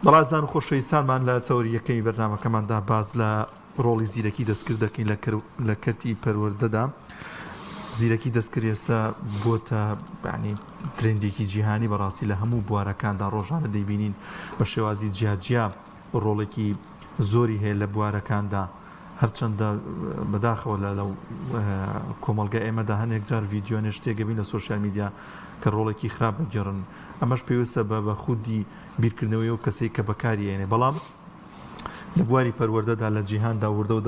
بەڕێزان و خۆشەویستانمان لە تەوەری یەکەمی بەرنامەکەماندا باس لە ڕۆڵی زیرەکی دەستکرد دەکەین لە کەرتی پەروەردەدا. زیرەکی دەستکرد ئێستا بۆتە یانی ترێندێکی جیهانی بەڕاستی لە هەموو بوارەکاندا ڕۆژانە دەیبینین بە شێوازی جیاجیا ڕۆڵێکی زۆری هەیە لە بوارەکاندا هەرچەندە بەداخەوە لە لەو کۆمەڵگە ئێمەدا هەنێک جار ڤیدیۆنێ شتێک ئەبین لە سۆشیال میدیا کە ڕۆڵێکی خراپ ئەگێڕن ئەمەش پێویستە بە بە خودی بیرکردنەوەی ئەو کەسەی کە بەکاری ئێنێ بەڵام لە بواری پەروەردەدا لە جیهاندا وردە و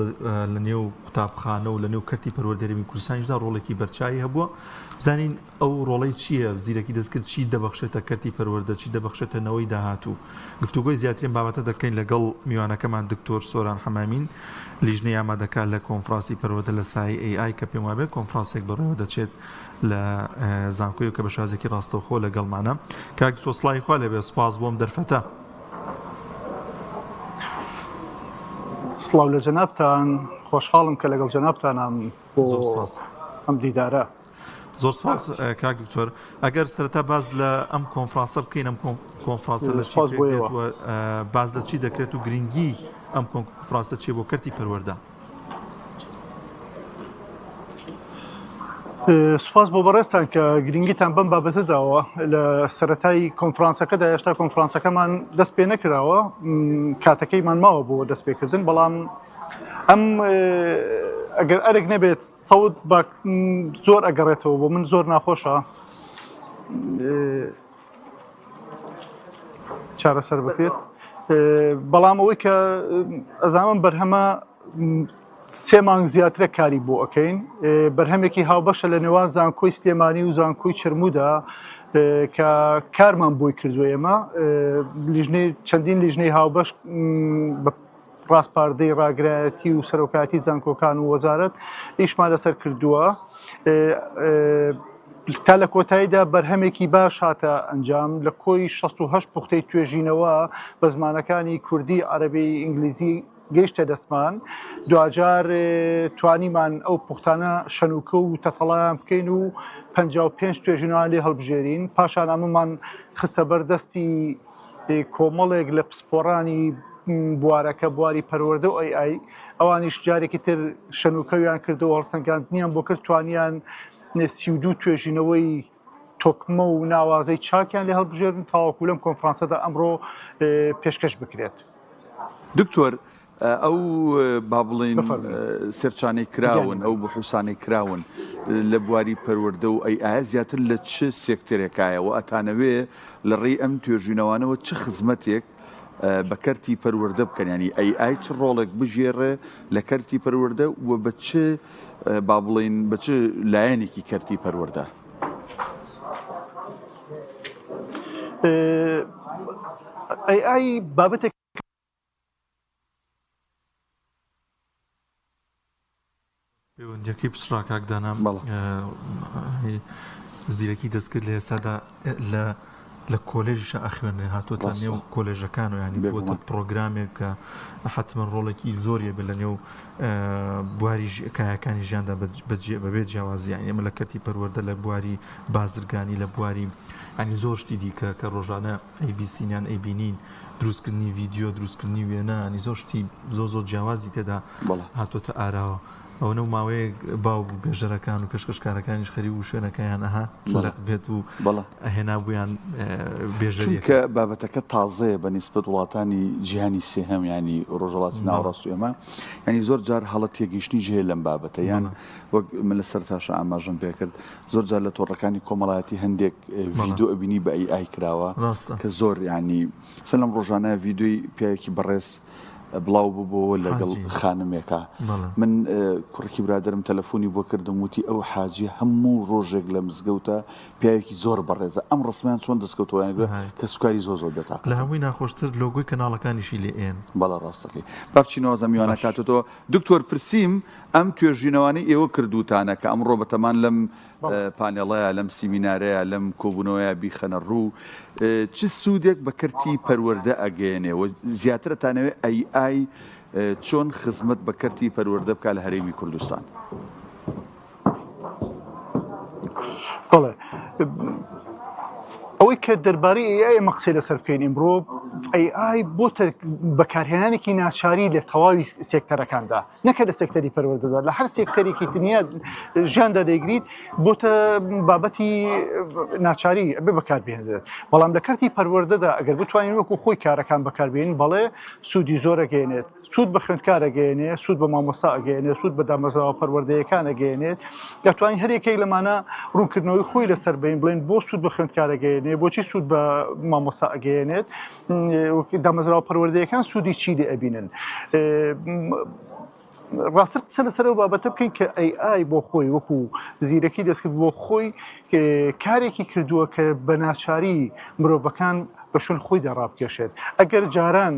لە نێو قوتابخانە و لە نێو کەرتی پەروەردەی هەرێمی کوردستانیشدا ڕۆڵێکی بەرچاوی هەبووە بزانین ئەو ڕۆڵەی چییە؟ زیرەکی دەستکرد چی دەبەخشێتە کەرتی پەروەردە، چی دەبەخشێتە نەوەی داهاتوو؟ گفتوگۆی زیاتری ئەم بابەتە دەکەین لەگەڵ میوانەکەمان دکتۆر سۆران حەمامین، لیژنەی ئامادەکار لە کۆنفراسی پەروەردە لە سایەی AI کە پێم وابێت کۆنفرانسێک بەڕێوە دەچێت لە زانکۆی و کە بە شێوازێکی ڕاستەوخۆ لەگەڵمانە. کاک دکتۆر سڵاوی خوا لێبێ، سوپاس بۆ ئەم دەرفەتە. سڵاو لە جەنابتان، خۆشحاڵم کە لەگەڵ جەنابتانام بۆ ئەم دیدارە. زۆر سپاس کاک دکتۆر ئەگەر سەرەتا باز لە ئەم کۆنفرانسە بکەین ئەم کۆنفرانسە لە چی باز لە چی دەکرێت و گرنگی ئەم کۆنفرانسە چیە بۆ کەرتی پەروەردە؟ سپاس بۆ بەڕێزتان کە گرنگیتان بەم بابەتە داوە لە سەتای کۆنفرانسەکەدا هێشتا کۆنفرانسەکەمان دەست پێ نەکراوە کاتەکەیمان ماوە بۆ دەست پێکردن بەڵام ئەم ئەگەر ئەرک نەبێت سەوت بە زۆر ئەگەڕێتەوە بۆ من زۆر ناخۆشە چارەسەر بکرێت بەڵام ئەوەی کە ئەزانم بەرهەمە سێ مانگ زیاترە کاری بۆ ئەەکەین بەرهەمێکی هاوبەشە لە نێوان زانکۆی سلێمانی و زانکۆی چرمودا کە کارمان بۆی کردو ئێمە لیژنەی چەندین لیژنەی هاوبەش ڕاسپاردەی ڕاگرایەتی و سەرۆکایەتی زانکۆکان و وەزارەت ئیشمان لەسەر کردووە تا لە کۆتاییدا بەرهەمێکی باش هاتە ئەنجام لە کۆی 68 پوختەی توێژینەوە بە زمانەکانی کوردی عەربی ئینگلیزی گەیشتە دەستمان دواجار توانیمان ئەو پوختانە شەنوکە و تەتەڵایان بکەین و 55 توێژینەوە لێ هەڵبژێرین پاشان ئەمەمان خستە بەردەستی کۆمەڵێک لە پسپۆڕانی بوارەکە بواری پەروەردە و AI ئەوانیش جارێکی تر شەنوکەویان کردەوە هەڵسەنگاندنیان بۆ کرد توانیان 32 توێژینەوەی تۆکمە و ناوازەی چاکیان لێ هەڵبژێرن تاوەکو لەم کۆنفرانسەدا ئەمڕۆ پێشکەش بکرێت. دکتۆر ئەو با بڵێین search انەی کراون ئەو بحوسانەی کراون لە بواری پەروەردە و AI زیاتر لە چ سێکتەرێکایە و ئەتانەوێ لە ڕێی ئەم توێژینەوانەوە چ خزمەتێک بە کەرتی پەروەردە بکەن ینی AI چ ڕۆڵێک بگێڕێ لە کەرتی پەروەردە و بە چ با بڵین بە چ لایەنێکی کەرتی پەروەردە؟ AI بابەتێک پەیوەندیەکەی پچڕا کاک دانا زیرەکی دەستکرد لە ئێستادا لە لە کۆلێژیشا ئەخوێنرێ هاتووەتە نێو کۆلێژەکان و ینی بۆتە پرۆگرامێک کە حتمما ڕۆڵێکی زۆریە بێت لە نێو بواری کایەکانی ژیاندا بەبێ جیاوازی یانی ئێمە لە کەرتی پەروەردە لە بواری بازرگانی لە بواری ینی زۆر شتی دیکە کە ڕۆژانە ئەیبیسین یان ئەیبینین دروستکردنی ڤیدیۆ دروستکردنی وێنە ینی زۆر شتی زۆر زۆر جیاوازی تێدا هاتۆتە ئاراوە ئەوەنە و ماوەیەک باو بوو بێژەرەکان و پێشکەشکارەکانیش خەریک بوو شوێنەکەیان ئەها لەق بێت و ئەهێنابوویان بێژەریەکە. چونکە بابەتەکە تازەیە بە نیسبەت وڵاتانی جیهانی سێهەم یانی ڕۆژهەڵاتی ناوەڕاست و ئێمە یانی زۆر جار هەڵە تێگەیشتنیش هەیە لەم بابەتە یان وەک من لە سەرتاشا ئاماژەم پێکرد زۆر جار لە تۆڕەکانی کۆمەڵایەتی هەندێک ڤیدیۆ ئەبینی بە AI کراوە کە زۆر یانی سەر لەم ڕۆژانە ڤیدیۆی پیاوێکی بەڕێز بڵاو ببۆوە لەگەڵ خانمێکا من کوڕێکی برادەرم تەلەفۆنی بۆ کردم وتی ئەو حاجی هەموو ڕۆژێک لە مزگەوتە پیاوێکی زۆر بەڕێزە ئەم ڕسمیان چۆن دەستکەوتەوە کە سوکاری زۆر زۆر بێتاقەتە لە هەمووی ناخۆشتر لۆگۆی کەناڵەکانیشی لێ ئێن. بەڵێ ڕاستەکەی با بچینەوە زە میوانە کاتەوە دکتۆر پرسیم ئەم توێژینەوانەی ئێوە کردووتانە کە ئەمڕۆ بەتەمان لەم پانێڵەیە لەم سیمینارەیە لەم کۆبوونەوەیە بیخەنە ڕوو چ سوودێک بە کەرتی پەروەردە ئەگەیەنێ و زیاتر ئەتانەوێ AI چۆن خزمەت بە کەرتی پەروەردە بکا لە هەرێمی کوردستان؟ بەڵێ. ئەوەی کە دەربارەی AI ئێمە قسەی لەسەر بکەین ئیمڕۆ AI بۆتە بەکارهێنانێکی ناچاری لە تەواوی سێکتەرەکاندا نەکە لە سێکتەری پەروەردەدا لە هەر سێکتەرێکی دنیا ژیاندا دەیگریت بۆتە بابەتی ناچاری ئەبێ بەکاربهێنرێت بەڵام لە کەرتی پەروەردەدا ئەگەر بتوانین وەکو خۆی کارەکان بەکاربێنین بەڵێ سوودی زۆر ئەگەیەنێت سوود بە خوێندکار ئەگەیەنێ، سوود بە مامۆستا ئەگەیەنێ، سوود بە دامەزراوە پەروەردەیەکان ئەگەیەنێت. دەتوانین هەر یەکێک لەمانە ڕوونکردنەوەی خۆی لەسەر بین بڵێن بۆ سوود بە خوێندکار ئەگەیەنێ، بۆچی سوود بە مامۆستا ئەگەیەنێت، دامەزراوە پەروەردەیەکان سوودی چی لێ ئەبینن. ڕاستتر قسە لەسەر ئەو بابەتە بکەین کە AI بۆ خۆی وەکو زیرەکی دەستکرد بۆ خۆی کارێکی کردووە کە بە ناچاری مرۆڤەکان بە شوێن خۆیدا ڕابکێشێت. ئەگەر جاران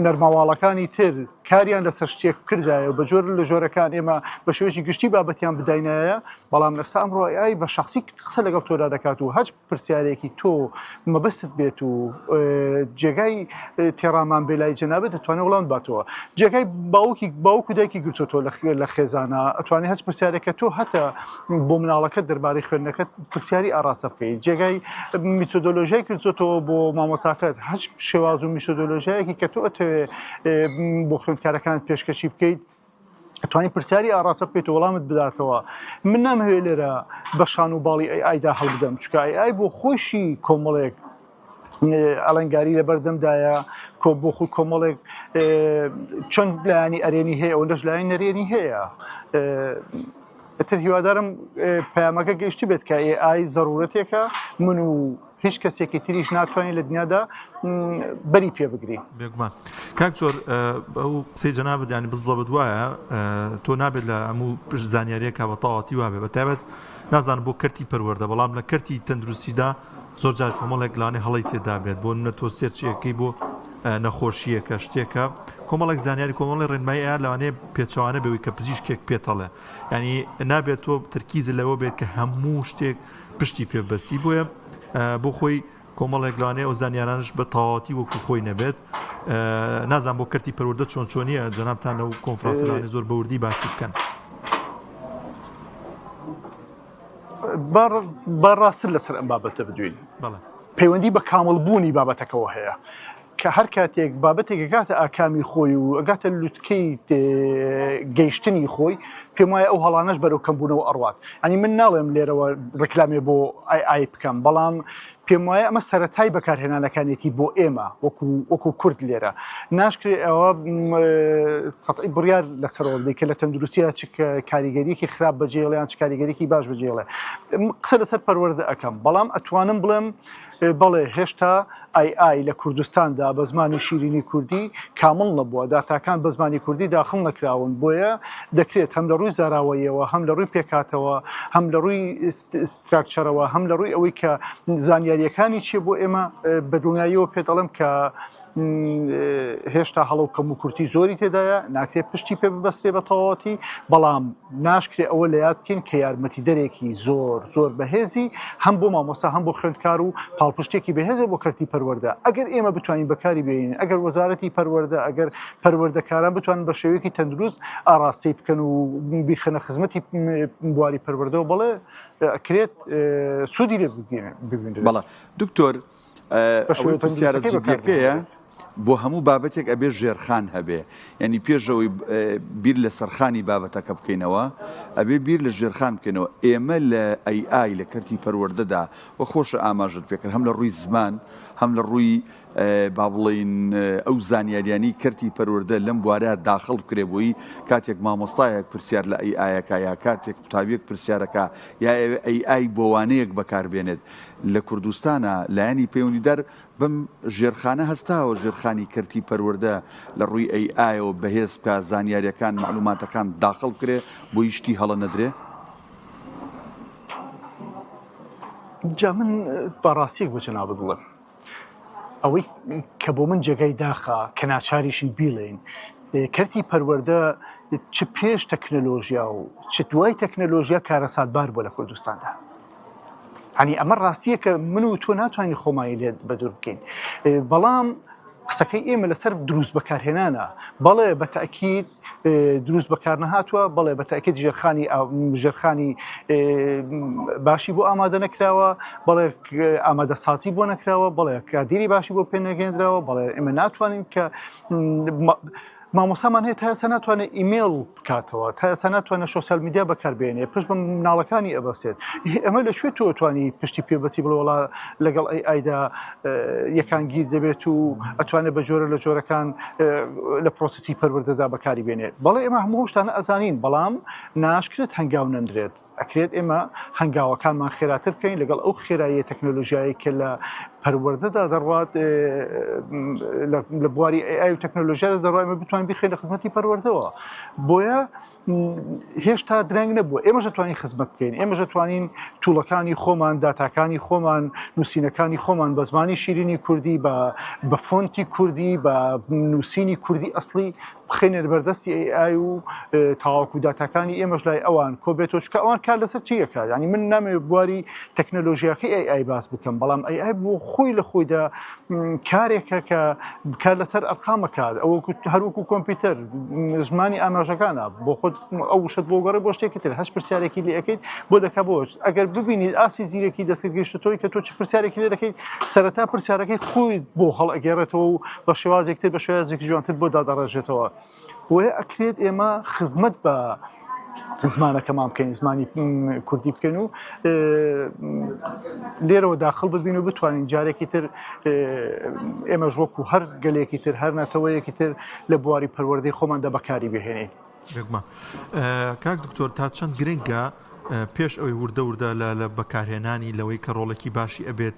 نەرمەواڵەکانی تر کاریان لەسەر شتێک بکردایە و بە جۆر لە جۆرەکان ئێمە بە شێوەیەکی گشتی بابەتیان بداینایە، بەڵام ئێستا ئەمڕۆ AI بە شەخسی قسە لەگەڵ تۆدا دەکات و هەچ پرسیارێکی تۆ مەبەستت بێت و جێگای تێڕامان بێ لای جەنابت دەتوانێت وەڵام باتەوە. جێگای باوکی باوک و دایکی گرتۆتەوە لە خێزانە ئەتوانێت هەچ پرسیارێکە تۆ هەتە بۆ مناڵەکەت دەربارەی خوێندنەکەت پرسیاری ئاڕاستە بکەیت جێگای میتۆدۆلۆژیای کردۆتەوە بۆ مامۆساکەت هەچ شێواز و میتۆدۆلۆژیایەکی کە تۆ ئەتەوێ بۆ خوێندکارەکانت پێشکەشی بکەیت ئەتوانی پرسیاری ئاڕاستە بکەیت و وەڵامت بداتەوە من نامهەوێت لێرە بە شان و باڵی AI دا هەڵبدەم چونکە AI بۆ خۆیشی کۆمەڵێک ئەڵنگاری لە بەردەمدایە کۆ بۆ خۆی کۆمەڵێک چەند لایەنی ئەرێنی هەیە ئەوەندەش لایەن نەرێنی هەیە ئیتر هیوادارم پەیامەکە گەیشتبێت کە AI زەرورەتێکە من و هیچ کەسێکی تریش ناتوانین لە دنیادا بەری پێ بگرین. بێگومان کاک زۆر ئەو قسەی جەنابت ینی بزەبت وایە تۆ نابێت لە هەموو زانیاریەکە بە تەواوەتی وابێ بە تایبەت نازانم بۆ کەرتی پەروەردە بەڵام لە کەرتی تەندروستیدا زۆر جار کۆمەڵێک لانێ هەڵەی تێدا بێت بۆ نە تۆ search ەکەی بۆ نەخۆشیەکە شتێکە کۆمەڵێک زانیاری کۆمەڵی ڕێنمایی ئەیا لەوانەیە پێچەوانە بەوەی کە پزیشکێک پێتەڵێ ینی نابێت تۆ تەرکیز لەوە بێت کە هەموو شتێک پشتی پێ بەسی بۆیە بۆ خۆی کۆمەڵێک لەوانەیە ئەو زانیارانش بە تەواوەتی وەکو خۆی نەبێت نازان بۆ کەرتی پەروەردە چۆن چۆنیە جەنابتان لەو کۆنفرانسەلانێ زۆر بەوردی باسی بکەن. با ڕاستتر لەسەر ئەم بابەتە بدوین پەیوەندی بە کامڵبوونی بابەتەکەەوە هەیە کە هەر کاتێک بابەتێک گاتە ئاکامی خۆی و ئەگاتە لوتکەی گەیشتنی خۆی پێم وایە ئەو هەڵانەش بەرەو کەمبوونەوە ئەڕوات ئەنی من ناڵێم لێرەوە ڕکلامێ بۆ AI بکەم بەڵام پێم وایە ئەمە سەرەتای بەکارهێنانەکانێتی بۆ ئێمە وەکو وەکو کورد لێرە ناشکرێ ئەوە سەتعی بڕیار لەسەرەوە بدەیت کە لە تەندروستیە چ کاریگەریەکی خراپ بەجێڵێ یان چ کاریگەریەکی باش بەجێڵێ قسە لەسەر پەروەردە ئەەکەم بەڵام ئەتوانم بڵێم بەڵێ هێشتا AI لە کوردستاندا بە زمانی شیرینی کوردی کامڵ نەبووە داتاکان بە زمانی کوردی داخڵ نەکراون بۆیە دەکرێت هەم لە ڕووی زاراوەیەوە هەم لە ڕووی پێکاتەوە هەم لە ڕووی structure ەوە هەم لە ڕووی ئەوەی کە زانیاریەکانی چیە بۆ ئێمە بە دڵنیاییەوە پێت ئەڵێم کە هێشتا هەڵە و کەم و کورتی زۆری تێدایە ناکرێت پشتی پێ ببەسترێ بە تەواوەتی بەڵام ناشکرێ ئەوە لە یاد بکەین کە یارمەتیدەرێکی زۆر زۆر بەهێزی هەم بۆ مامۆستا هەم بۆ خوێندکار و پاڵپشتێکی بەهێزە بۆ کەرتی پەروەردە ئەگەر ئێمە بتوانین بەکاری بێنین ئەگەر وەزارەتی پەروەردە ئەگەر پەروەردەکاران بتوانن بە شێوەیەکی تەندروست ئاڕاستەی بکەن و بیخەنە خزمەتی بواری پەروەردەوە بەڵێ ئەکرێت سوودی لێ ببینرێت. بەڵێ دکتۆر ئەوەی پرسیارە جدیەکەیە بۆ هەموو بابەتێک ئەبێ ژێرخان هەبێ یعنی پێشەوەی بیر لە سەرخانی بابەتەکە بکەینەوە ئەبێ بیر لە ژێرخان بکەینەوە ئێمە لە AI لە کەرتی پەروەردەدا وە خۆشە ئاماژت پێکرد هەم لە ڕووی زمان هەم لە ڕووی با بڵێین ئەو زانیاریانەی کەرتی پەروەردە لەم بوارە داخڵ بکرێ بۆی کاتێک مامۆستایەک پرسیار لە AI ەکە یا کاتێک قوتابیەک پرسیارەکە یا ئەوێ AI بۆ وانەیەک بەکاربێنێت لە کوردستانە لایەنی پەیوەندیدار بەم ژێرخانە هەستاوە ژێرخانی کەرتی پەروەردە لە ڕووی AI ەوە بەهێز بکا زانیاریەکان مەعلوماتەکان داخڵ بکرێ بۆی شتی هەڵە نەدرێ؟ جا من بە ڕاستیەک بۆ جەنابت بڵێم ئەوەی کە بۆ من جێگای داخە کە ناچاریشین بیڵێین کەرتی پەروەردە چ پێش تەکنەلۆژیا و چ دوای تەکنەلۆژیا کارەساتبار بووە لە کوردستاندا. هەنی ئەمە ڕاستیە کە من و تۆ ناتوانین خۆمانی لێت بەدوور بکەین بەڵام. قسەکەی ئێمە لەسەر دروست بەکارهێنانە، بەڵێ بە تەئکید دروست بەکار نەهاتووە، بەڵێ بە تەئکید ژێرخانی ژێرخانی باشی بۆ ئامادە نەکراوە، بەڵێ ئامادەسازی بۆ نەکراوە، بەڵێ کادیری باشی بۆ پێ نەگەێنراوە، بەڵێ ئێمە ناتوانین کە مامۆستامان هەیە تا ئێستا ناتوانێت ئیمێڵ بکاتەوە تا ئێستا ناتوانێت social media بەکاربێنێ پشت بە مناڵەکانی ئەبەستێت ئەمە لە کوێ تۆ توانی پشتی پێ بەسی بڵێ وڵا لەگەڵ AI دا یەکانگیر دەبێت و ئەتوانێت بە جۆرە لە جۆرەکان لە process ی پەروەردەدا بەکاری بێنێت بەڵێ ئێمە هەموو شتانە ئەزانین بەڵام ناشکرێت هەنگاو نەندرێت ئەکرێت ئێمە هەنگاوەکانمان خێراتر بکەین لەگەڵ ئەو خێراییە تەکنەلۆژیایەی کە لە پەروەردەدا دەڕوات لە بواری AI و تەکنەلۆژیادا دەڕوات ئێمە بتوانین بیخەینە خزمەتی پەروەردەوە بۆیە هێشتا درەنگ نەبووە ئێمەش دەتوانین خزمەت بکەین ئێمەش دەتوانین tool ەکانی خۆمان داتاکانی خۆمان نووسینەکانی خۆمان بە زمانی شیرینی کوردی بە بە فۆنتی کوردی بە نووسینی کوردی ئەسڵی بخەینە بەردەستی AI و تاوەکو داتاکانی ئێمەش لای ئەوان کۆبێتەوە چونکە ئەوان کار لەسەر چی ئەکات یعنی من نامەوێت بواری تەکنەلۆژیاکەی AI باس بکەم بەڵام AI بۆ خۆی لە خۆیدا کارێکە کە کار لەسەر ئەرقامەکات ئەوە هەروەکو کۆمپیوتەر زمانی ئاماژەکانە بۆ خۆت ئەو وشت بۆ گەڕێ بۆ شتێکی تر هەش پرسیارێکی لێ ئەەکەیت بۆ دەکا بۆ ئەگەر ببینیت ئاستی زیرەکی دەستکرد گەیشتۆی کە تۆ چ پرسیارێکی لێ دەکەیت سەرەتا پرسیارەکەی خۆی بۆ هەڵئەگێڕێتەوە و بە شێوازێک تر بە شێوازێکی جوانتر بۆ دادەڕێژێتەوە بۆیە ئەکرێت ئێمە خزمەت بە زمانەکەمان بکەین زمانی کوردی بکەین و لێرەوە داخل ببین و بتوانین جارێکی تر ئێمەش وەکو هەر گەلێکی تر هەر نەتەوەیەکی تر لە بواری پەروەردەی خۆماندا بەکاری بهێنین. بێگومان کاک دکتۆر تا چەند گرنگە پێش ئەوەی وردە وردە لە بەکارهێنانی لەوەی کە ڕۆڵێکی باشی ئەبێت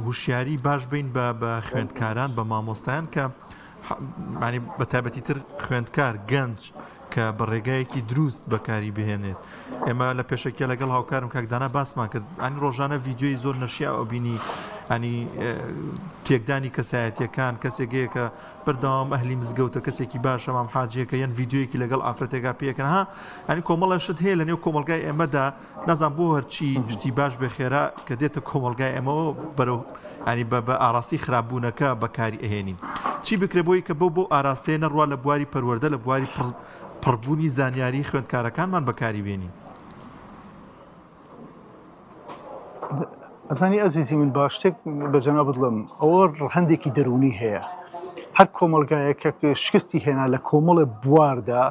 هوشیاری باش بین بە بە خوێندکاران بە مامۆستایان کە مانی بە تایبەتی تر خوێندکار گەنج کە بە ڕێگایەکی دروست بەکاری بهێنێت ئێمە لە پێشەکیە لەگەڵ هاوکارم کاکدانا باسمان کرد ئەنی ڕۆژانە ڤیددیوی زۆر نەشیا ئەوبینی ئەنی تێکدانی کەسایەتیەکان کەسێک کە بەردەوام ئەهلی مزگەوتە کەسێکی باشە مام حاجیەکە یان ڤیدیۆیەکی لەگەڵ ئافرەتێکا پێکەن ها ئەنی کۆمەڵە شت هەیە لە نێو کۆمەڵگای ئێمەدا نازان بۆ هەرچی شتی باش بێ خێرا کە دێتە کۆمەڵگای ئێمەوە بەرەو ینی بە بە ئاراسی خراپبوونەکە بەکاری ئەهێنین چی بکرێ بۆی کە بەو بۆ ئاراستەیە نەڕوا لە بواری پەروەردە لە بواری پڕبوونی زانیاری خوێندکارەکانمان بەکاری بێنین. ئەزانی ئەزیزی من با شتێک بە جەنابت بڵێم ئەوە ڕەهەندێکی دەروونی هەیە هەر کۆمەڵگایەک کە شکستی هێنا لە کۆمەڵێ بواردا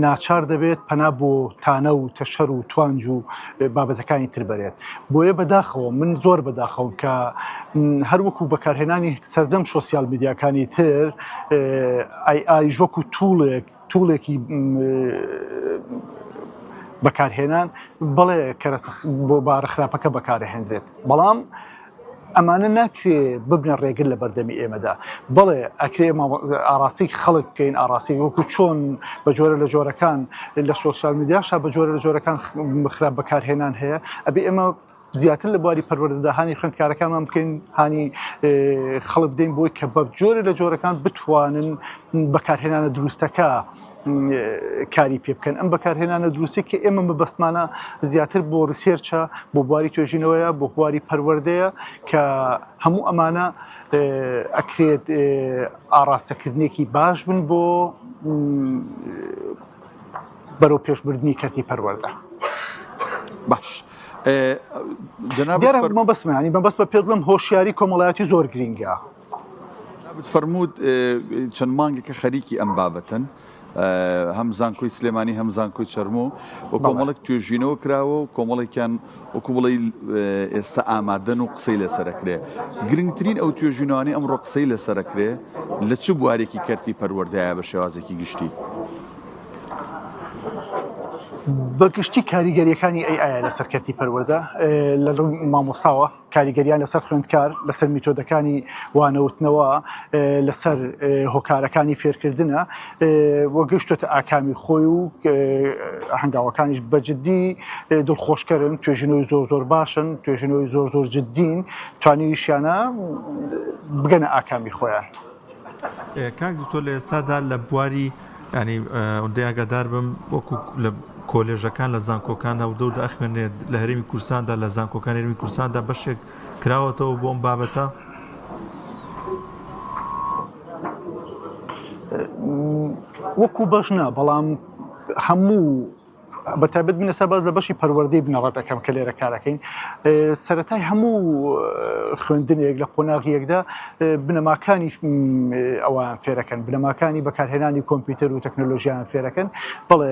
ناچار دەبێت پەنا بۆ تانە و تەشەر و توانج و بابەتەکانی تر بەرێت بۆیە بەداخەوە من زۆر بەداخەوم کە هەروەکو بەکارهێنانی سەرجەم سۆسیال میدیاکانی تر AI یش وەکو tool ێک tool ێکی بەکارهێنان بەڵێ کەرەسە بۆ بارە خراپەکە بەکارهێنرێت بەڵام ئەمانە ناکرێ ببنە ڕێگر لە بەردەمی ئێمەدا بەڵێ ئەکرێ ئاراستەی خەڵک بکەین ئاراستەی وەکو چۆن بە جۆرە لە جۆرەکان لە سۆسیال میدیاشا بە جۆرە لە جۆرەکان خراپ بەکارهێنان هەیە ئەبێ ئێمە زیاتر لە بواری پەروەردەدا هانی خوێندکارەکانمان بکەین هانی خەڵک بدەین بۆی کە بە جۆرە لە جۆرەکان بتوانن بەکارهێنانە دروستەکە کاری پێ بکەن ئەم بەکارهێنانە دروستی کە ئێمە مەبەستمانە زیاتر بۆ research ە بۆ بواری توێژینەوەیە بۆ بواری پەروەردەیە کە هەموو ئەمانە ئەکرێت ئاراستەکردنێکی باش بن بۆ بەرەو پێشبردنی کەرتی پەروەردە. باش جەنابت دیارە مەبەستمە یانی مەبەستمە پێت بڵێم هۆشیاری کۆمەڵایەتی زۆر گرینگە. جەنابت فەرمووت چەند مانگێکە خەریکی ئەم بابەتەن هەم زانکۆی سلێمانی هەم زانکۆی چەرمۆ و کۆمەڵێک توێژینەوە کراوە و کۆمەڵێکیان وەکو بڵێ ئێستا ئامادەن و قسەی لەسەرەکرێ گرنگترین ئەو توێژینەوانەی ئەمڕۆ قسەی لەسەرەکرێ لە چ بوارێکی کەرتی پەروەردەیە بە شێوازێکی گشتی؟ بە گشتی کاریگەریەکانی AI ە لەسەر کەرتی پەروەردە لە ڕووی مامۆساوە کاریگەریان لەسەر خوێندکار لەسەر میتۆدەکانی وانەوتنەوە لەسەر هۆکارەکانی فێرکردنە و گەشتۆتە ئاکامی خۆی و هەنگاوەکانیش بە جدی دڵخۆشکەرن توێژینەوەی زۆر زۆر باشن توێژینەوەی زۆر زۆر جدین توانیویشیانە بگەنە ئاکامی خۆیان. کاک دکتۆر لە ئێستادا لە بواری ینی ئەوەندەی ئاگادار بم وەکو لە کۆلێژەکان لە زانکۆکاندا و دەوردا ئەخوێنێت لە هەرێمی کوردستاندا لە زانکۆکان هەرێمی کوردستاندا بەشێک کراوەتەوە بۆ ئەم بابەتە؟ وەکو بەش نا، بەڵام هەموو بە تایبەت من ئێستا باس لە بەشی پەروەردەی بنەڕەت ئەکەم کە لێرە کارەکەین سەرەتای هەموو خوێندنێک لە قۆناغیەکدا بنەماکانی ئەوان فێرەکەن بنەماکانی بەکارهێنانی کۆمپیوتەر و تەکنەلۆژیان فێرەکەن بەڵێ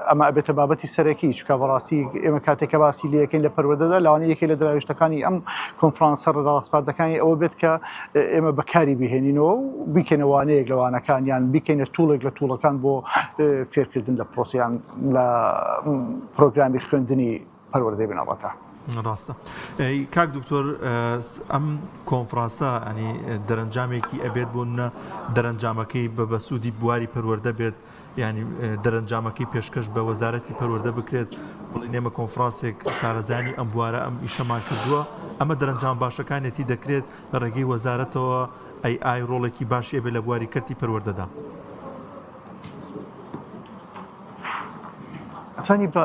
ئەمە ئەبێتە بابەتی سەرەکی چکە بەڕاستی ئێمە کاتێک کە باسی لەکەین لە پەروەردەدا لەوانە یەکێ لە دراویشتەکانی ئەم کۆنفرانسە ڕاستپاردەکانی ئەوە بێت کە ئێمە بەکاری بهێنینەوە و بیکەینە وانەیەک لە وانەکان یان بیکەینە tool ێک لە tool ەکان بۆ فێرکردن لە پرۆسەیان لە پرۆگرامی خوێندنی پەروەردەی بنەڕەتە. ڕاستە کاک دکتۆر ئەم کۆنفرانسە ئەنی دەرەنجامێکی ئەبێت بۆ نە دەرەنجامەکەی بە بەسوودی بواری پەروەردە بێت یانی دەرەنجامەکەی پێشکەش بە وەزارەتی پەروەردە بکرێت بڵێن ئێمە کۆنفرانسێک شارەزایانی ئەم بوارە ئەم ئیشەمان کردووە ئەمە دەرەنجام باشەکانێتی دەکرێت لە ڕێگەی وەزارەتەوە AI ڕۆڵێکی باشی ئەبێت لە بواری کەرتی پەروەردەدا. ئەتوانی بە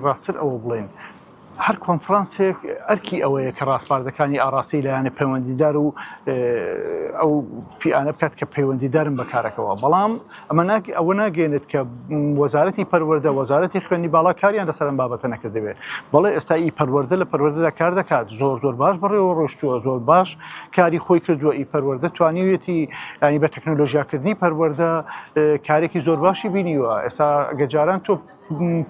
ڕاستتر ئەوە بڵێین هەر کۆنفرانسێک ئەرکی ئەوەیە کە ڕاسپاردەکانی ئاڕاستەی لایەنە پەیوەندیدار و ئەو فیئانە بکات کە پەیوەندیدارن بە کارەکەوە بەڵام ئەمە ئەوە ناگەێنێت کە وەزارەتی پەروەردە وەزارەتی خوێندنی باڵا کاریان لەسەر ئەم بابەتە نەکردبێت بەڵێ ئێستا ئی پەروەردە لە پەروەردەدا کار دەکات زۆر زۆر باش بەڕێوە ڕۆشتووە زۆر باش کاری خۆی کردووە ئی پەروەردە توانیویەتی ینی بە تەکنۆلۆژیاکردنی پەروەردە کارێکی زۆر باشی بینیوە ئێستا گەجاران تۆ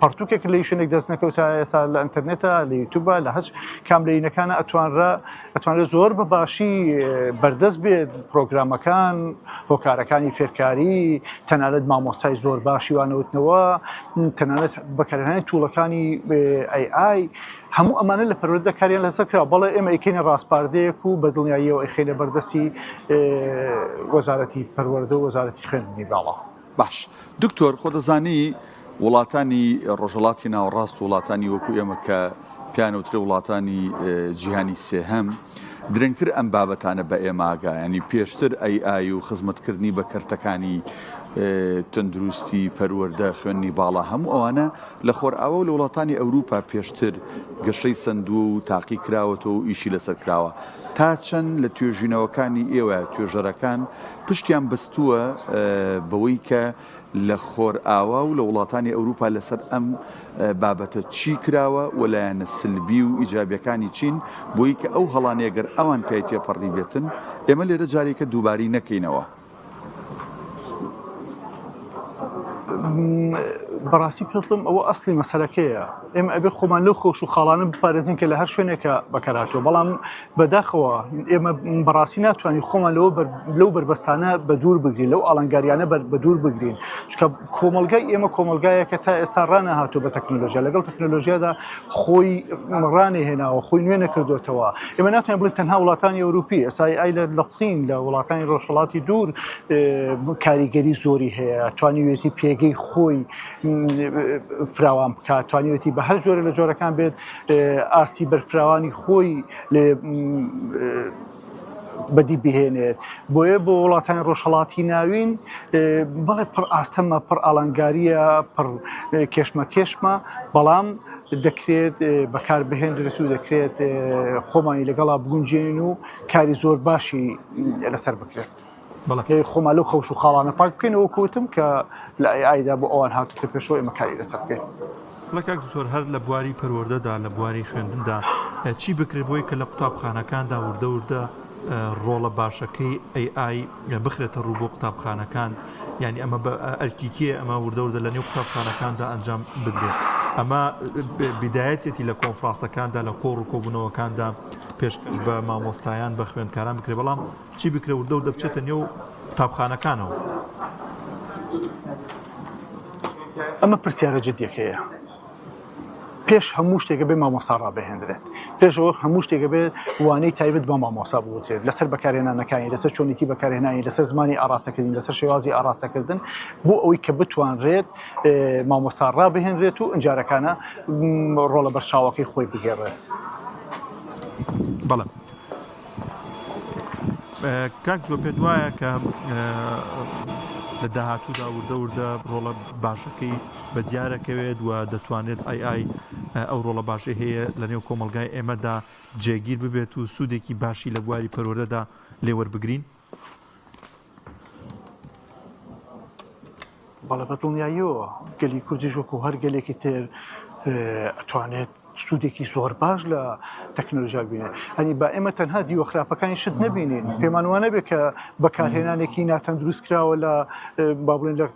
پەڕتووکێک لە شوێنێک دەست نەکەوتایە ئێستا لە ئینتەرنێتە لە یوتیوبە لە هەچ کام لە یینەکانە ئەتوانرا ئەتوانرێت زۆر بە باشی بەردەست بێت پرۆگرامەکان هۆکارەکانی فێرکاری تەنانەت مامۆستای زۆر باشی وانەوتنەوە تەنانەت بەکارهێنانی tool ەکانی AI هەموو ئەمانە لە پەروەردە کاریان لەسەر کرا بەڵێ ئێمە ئەیکەینە ڕاسپاردەیەک و بە دڵنیاییەوە ئەیخەینە بەردەستی وەزارەتی پەروەردە و وەزارەتی خوێندنی باڵا. باش دکتۆر خۆ دەزانی وڵاتانی ڕۆژهەڵاتی ناوەڕاست وڵاتانی وەکو ئێمە کە پێیان وترێ وڵاتانی جیهانی سێهەم درەنگتر ئەم بابەتانە بە ئێماگا ینی پێشتر AI و خزمەتکردنی بە کەرتەکانی تەندروستی پەروەردە خوێندنی باڵا هەموو ئەوانە لە خۆرئاوا و لە وڵاتانی ئەوروپا پێشتر گەشەی سەندووە و تاقی کراوەتەوە و ئیشی لەسەر کراوە تا چەند لە توێژینەوەکانی ئێوە توێژەرەکان پشتیان بەستووە بەوەی کە لە خۆرئاوا و لە وڵاتانی ئەوروپا لەسەر ئەم بابەتە چی کراوە و لایەنە سلبی و ئیجابیەکانی چین بۆی کە ئەو هەڵانەی گەر ئەوان پیای تێپەڕیبێتن ئێمە لێرە جارێکە دووبارەی نەکەینەوە. بەڕاستی پێت بڵێم ئەوە ئەسلی مەسەلەکەیە ئێمە ئەبێ خۆمان لەو خۆش و خاڵانە بپارێزین کە لە هەر شوێنێکە بەکارهاتووە بەڵام بەداخەوە ئێمە بەڕاستی ناتوانین خۆمان لەوە لەو بەربەستانە بە دوور بگرین لەو ئاڵنگاریانە بە بە دوور بگرین چونکە کۆمەڵگای ئێمە کۆمەڵگایەکە تا ئێستا ڕانەهاتوو بە تەکنۆلۆژیا لەگەڵ تەکنۆلۆژیادا خۆی ڕانەهێناوە خۆی نوێ نەکردوێتەوە ئێمە ناتوانین بڵێین تەنها وڵاتانی ئەوروپی ئێستا AI لە چین لە وڵاتانی ڕۆژهەڵاتی دوور کاریگەری زۆری هەیە توانیوێتی پێگەی خۆی فراوان بکات توانیوێتی بە هەر جۆرە لە جۆرەکان بێت ئاستی بەرفراوانی خۆی لێ بەدی بهێنێت بۆیە بۆ وڵاتانی ڕۆژهەڵاتی ناوین بەڵێ پڕ ئاستەمە پڕ ئاڵنگاریە پڕ کێشمە کێشمە بەڵام دەکرێت بەکار بهێنرێت و دەکرێت خۆمانی لەگەڵا بگونجێنین و کاری زۆر باشی لەسەر بکرێت. بەڵێ خۆمان لەو خەوش و خاڵانە پاک بکەینەوە وەکو وتم کە لە AI دا بۆ ئەوان هاتووتە پێشەوە ئێمە کاری لەسەر بکەین. بەڵێ کاک دکتۆر هەر لە بواری پەروەردەدا لە بواری خوێندندا چی بکرێت بۆی کە لە قوتابخانەکاندا وردە وردە ڕۆڵە باشەکەی AI بخرێتە ڕوو بۆ قوتابخانەکان یعنی ئەمە بە ئەرکی کێ ئەمە وردە وردە لە نێو قوتابخانەکاندا ئەنجام بدرێت ئەمە بیدایەتێتی لە کۆنفرانسەکاندا لە کۆڕ و کۆبوونەوەکاندا پێشکەش بە مامۆستایان بە خوێندکاران بکرێت بەڵام چی بکرێت وردە وردە بچێتە نێو قوتابخانەکانەوە؟ ئەمە پرسیارە جدیەکەیە. پێش هەموو شتێکە بێ مامۆستا ڕابهێنرێت پێشەوە هەموو شتێکە بێت وانەی تایبەت بە مامۆسا بوترێت لەسەر بەکارهێنانەکانی لەسەر چۆنیتی بەکارهێنانی لەسەر زمانی ئاراستەکردن لەسەر شێوازی ئاراستەکردن بۆ ئەوەی کە بتوانرێت مامۆستا ڕابهێنرێت و ئەنجارەکانە ڕۆڵە بەرچاوەکەی خۆی بگێڕێت. بەڵێ کاک جۆ پێت وایە کە لە داهاتوودا وردە وردە ڕۆڵە باشەکەی بە دیارەکەوێت و دەتوانێت AI ئەو ڕۆڵە باشەی هەیە لە نێو کۆمەڵگای ئێمەدا جێگیر ببێت و سوودێکی باشی لە بواری پەروەردەدا لێ وەربگرین؟ بەڵێ بە دڵنیاییەوە گەلی کوردیش وەکو هەر گەلێکی تر ئەتوانێت سوودێکی زۆر باش لە تەکنۆلۆژیا بینێت ئەنی با ئێمە تەنها دیوە خراپەکانی شت نەبینین پێمان وانە بێت کە بەکارهێنانێکی ناتەندروست کراوە لە با بڵێن لە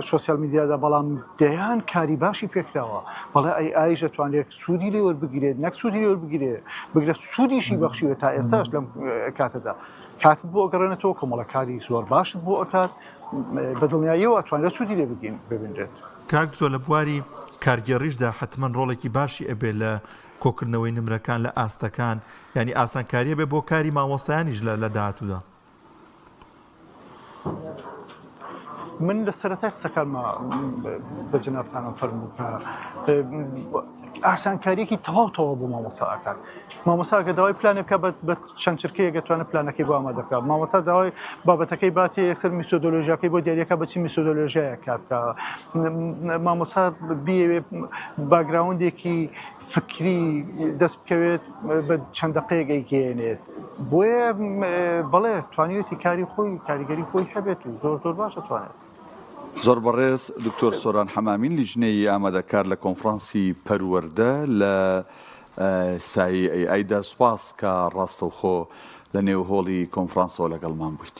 سۆسیال میدیادا بەڵام دەیان کاری باشی پێکراوە بەڵێ ئەی ئایش دەتوانێت سوودی لێ وەربگیرێت نەک سوودی لێ وەربگیرێت بگرە سوودیشی بەخشیوە تا ئێستاش لەم کاتەدا کاتت بۆ ئەگەڕێنێتەوە کۆمەڵە کاری زۆر باشت بۆ ئەکات بە دڵنیاییەوە ئەتوانرێت سوودی لێ ببینرێت. کاک دکتۆر لە بواری کارگێڕیشدا حەتمەن ڕۆڵێکی باشی ئەبێ لە کۆکردنەوەی نمرەکان لە ئاستەکان یانی ئاسانکاری ئەبێ بۆ کاری مامۆستایانیش لە لە داهاتوودا. من لە سەرەتای قسەکانما بە جەنابتانم فەرموو کە ئاسانکاریەکی تەواو تەواو بۆ مامۆستا ئەکات مامۆستا گە داوای پلانێ بکە بە چەند چرکەیەک دەتوانێت پلانەکەی بۆ ئامادە بکات مامۆستا داوای بابەتەکەی باتێ یەکسەر میسۆدۆلۆژیاکەی بۆ دیاریەکە بەچی میسۆدۆلۆژیایە کار بکە مامۆستا بیەوێ background ێکی فکری دەست بکەوێت بە چەند دەقەیەک ئەیگەیەنێت بۆیە بەڵێ توانیوێتی کاری خۆی کاریگەری خۆی هەبێت و زۆر زۆر باش دەتوانێت. زۆر بەڕێز دکتۆر سۆران حەمامین لیژنەی ئامادەکار لە کۆنفرانسی پەروەردە لە سایەی AI دا سوپاس کە ڕاستەوخۆ لە نێو هۆڵی کۆنفرانسەوە لەگەڵمان بوویت.